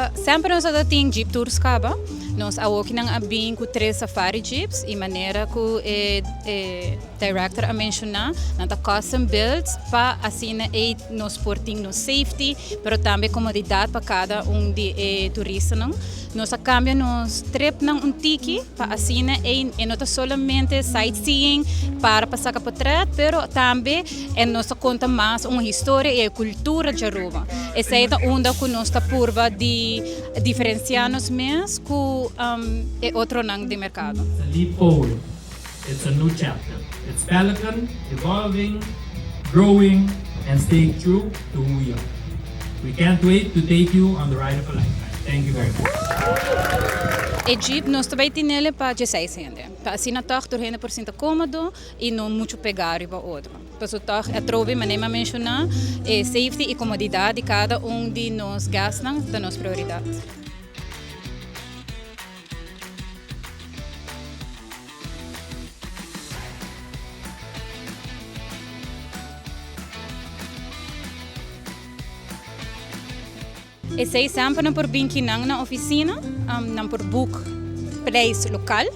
ta semper nos a tin jeep tours caba. Nos awokinan a bin cu tres safari jeeps y manera cu e e director a menciona nan ta custom built pa asina ey nos por tin nos safety pero tambe comodidad pa cada un di e turistanan. Nos a cambia nos tripnan un tiki pa asina ey e no ta solamente sightseeing para pa saca potret pero tambe e nos ta conta mas un historia y e cultura di Aruba. Esey ta unda cu nos ta purba di diferencia nos mes cu e otronan den mercado. It's a leap forward, it's a new chapter, it's Pelican evolving, growing and staying true to who we are. We can't wait to take you on the ride of a lifetime. Thank you very much. E jeep nos ta bay tinele pa dieseis hende, pa asina tog tur hende por sinta comodo y no mucho pega riba otro. Paso tog atrobe manera mi a menciona e safety y comodidad di cada un di nos guestnan ta nos prioridad. Esei semper nan por bin kinan na oficina, nan por book prijs local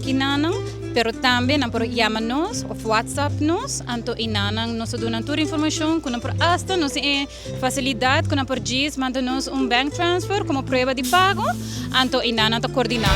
kinanan, pero tambe nan por yama nos of whatsapp nos, anto inanan nos ta duna tur informacion cu nan por hasta nos tin e facilidad cu nan por djis manda nos un bank transfer como prueba di pago, anto inanan ta coordina.